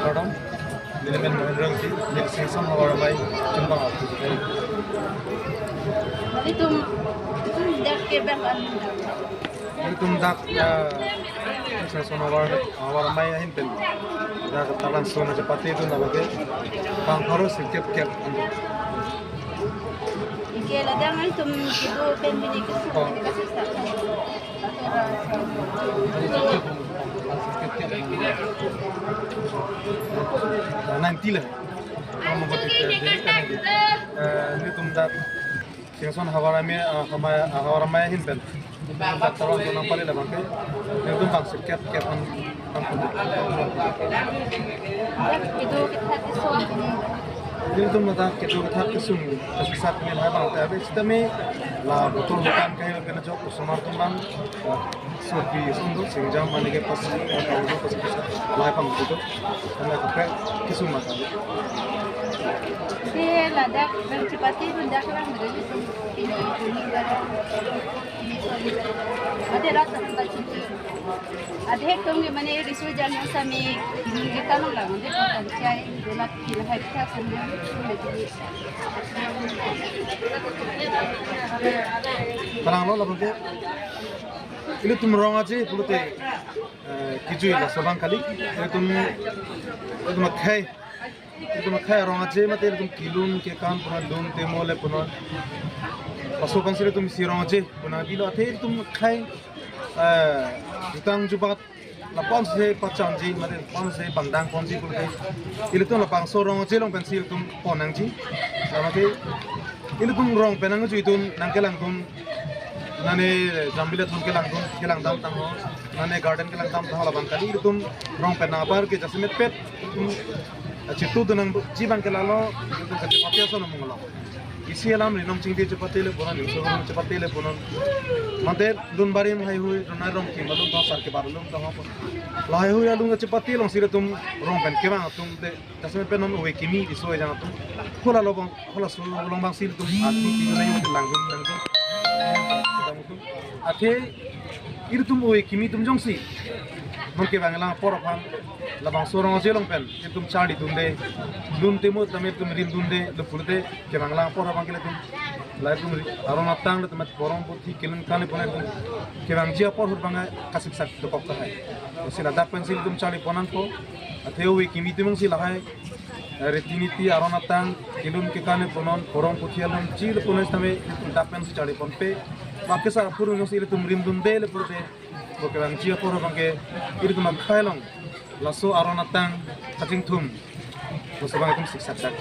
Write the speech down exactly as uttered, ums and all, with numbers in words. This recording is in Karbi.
Kardom, neli men Mahendra Engti, neli Sengson Havar Amei, chumbang aku juga. Itum, itum dak ke bang anu. Itum dak, eh, Sengson Havar, Havar Amei ahin pen. Dak talan sona chepate itum dak lagi. Bang harus sikit kep anu. Ike ladang itum kido pen bini kisu Oh. bini kasu sa. Nanti lah. Kamu buat itu, jadi kan nanti. Eh, nelitum dak Sengson Havar Amei, eh, Havar, eh, Havar Amei ahin pen. Dak talan sona pali labang ke. Nelitum bang sikit kep an. Kido kethak kesung. Nelitum mata kido kethak kesung, kasiksak nel hai bang te abe sitame la botol dukan kai bang kena jok customer atum bang. Sopi sung do singjam mane ke pas, eh, pas lahai bang kido. Karena kaprek kesung mata. Si ladak bang chepate pun dak bang dari itu. Ini, ini bar. Mate rat sampai sini. Adhek tong ke mane riso jam yang sami ini ke kanong lang, adhek tong kan chai, dola kila hai kita semua. Parang lo labang ke. Ilitum rong aje pulote, eh, kijui laso abang kali. Ilitum, ilitum akhei. Ilitum akhei arong aje mate ilitum kelun kekan punon, lun temo le punon. Laso abang si ilitum isi rong aje punon, bilo athe ilitum akhei, eh, jutang jubat lapuson si pachangji mate lapuson si bangdang ponji pulote. Ilitum labangso rong aje along pensi ilitum pon nangji. Lama ke ilitum rong pen nangjuidun, nangkelangdun, nane jambile thon kelangdun, kelangdam tangho, nane garden kelangdam tangho labang kali. Ilitum rong pen nang apar ke jasemet pet, ilitum, eh, chitudun nangji abang ke lalo, ilitum kachepate ason amung lo. Isi alam ri nong chingdi chepate le punon, isi alam chepate le punon. Mate lun barim haihui, lun arong kim alun tong, sar kebar alun tong. Lahaihui alun kachepate along si ilitum rong pen kevang atum te. Jasemet pen non ove kimi riso ejang atum. Hala lo bang, halaso along bang si ilitum ati ti na yung langdun langdun. Athe ilitum ove kimi atum jongsi non kevang lang apor aphan labangso rong aje along pen ilitum charlidunde. Lun temo tame ilitum rindunde, le pulote kevang lang apor aphan ke ilitum. La ilitum ri-, aron atang le tame porong puthi kelun kane pon ilitum kevangji apor ahut abang kasiksak dokok tahai. Si ladak pensi ilitum charli pon nangpo. Athe ove kimi atum si lahai, eh, ritini ti aron atang, kelun kekan le punon, porong puthi alun chile punon sitame dak pensi charli ponpe. Bangke sa apor along si ilitum rindunde le pulote. Bo kevangji apor abang ke ilitum akhei along laso aron atang kachingthum. Laso abang itum siksak dak.